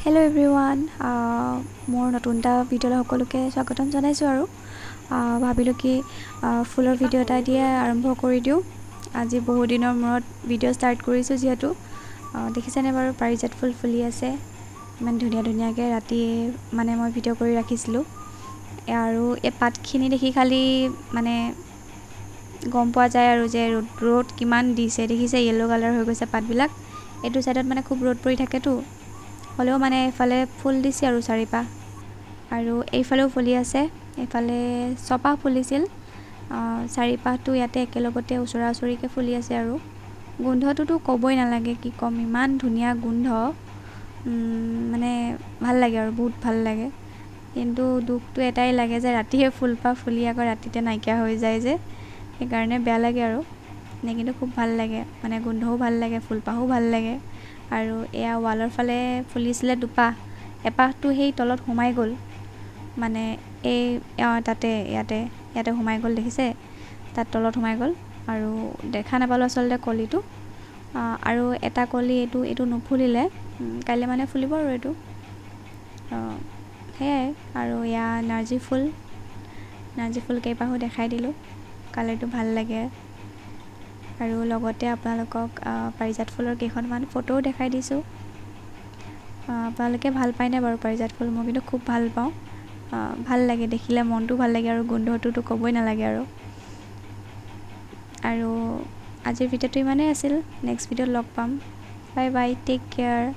Hello' everyone, মোৰ নতুন এটা ভিডিঅ'লৈ সকলোকে স্বাগতম জনাইছোঁ। আৰু ভাবিলোঁ কি ফুলৰ ভিডিঅ' এটা দিয়ে আৰম্ভ কৰি দিওঁ। আজি বহুত দিনৰ মূৰত ভিডিঅ' ষ্টাৰ্ট কৰিছোঁ যিহেতু। দেখিছেনে বাৰু, পাৰিজাত ফুল ফুলি আছে ইমান ধুনীয়া ধুনীয়াকৈ। ৰাতি মানে মই ভিডিঅ' কৰি ৰাখিছিলোঁ। আৰু এই পাতখিনি দেখি খালি মানে গম পোৱা যায় আৰু যে ৰ'দ ৰ'দ কিমান দিছে। দেখিছে, য়েল্ল' কালাৰ হৈ গৈছে পাতবিলাক। এইটো ছাইডত মানে খুব ৰ'দ পৰি থাকেতো। হ'লেও মানে এইফালে ফুল দিছে আৰু চাৰিপাহ, আৰু এইফালেও ফুলি আছে। এইফালে ছপাহ ফুলিছিল। চাৰিপাহটো ইয়াতে একেলগতে ওচৰা ওচৰিকৈ ফুলি আছে। আৰু গোন্ধটোতো ক'বই নালাগে, কি ক'ম, ইমান ধুনীয়া গোন্ধ। মানে ভাল লাগে আৰু বহুত ভাল লাগে। কিন্তু দুখটো এটাই লাগে যে ৰাতিয়ে ফুলপাহ ফুলি আকৌ ৰাতিতে নাইকিয়া হৈ যায় যে, সেইকাৰণে বেয়া লাগে। আৰু এনেই কিন্তু খুব ভাল লাগে, মানে গোন্ধও ভাল লাগে, ফুলপাহো ভাল লাগে। আৰু এয়া ৱালৰ ফালে ফুলিছিলে দুপাহ। এপাহটো সেই তলত সোমাই গ'ল, মানে এই তাতে ইয়াতে ইয়াতে সোমাই গ'ল। দেখিছে, তাত তলত সোমাই গ'ল আৰু দেখা নাপালোঁ আচলতে কলিটো। আৰু এটা কলি এইটো নুফুলিলে, কাইলৈ মানে ফুলিব। আৰু এইটো সেয়াই। আৰু এয়া নাৰ্জী ফুল, নাৰ্জী ফুল কেইপাহো দেখাই দিলোঁ। কালাৰটো ভাল লাগে। আৰু লগতে আপোনালোকক পাৰিজাত ফুলৰ কেইখনমান ফটোও দেখাই দিছোঁ। আপোনালোকে ভাল পায়নে বাৰু পাৰিজাত ফুল? মই কিন্তু খুব ভাল পাওঁ। ভাল লাগে দেখিলে, মনটো ভাল লাগে আৰু গোন্ধটোতো ক'বই নালাগে। আৰু আজিৰ ভিডিঅ'টো ইমানেই আছিল। নেক্সট ভিডিঅ'ত লগ পাম। Bye bye, take care.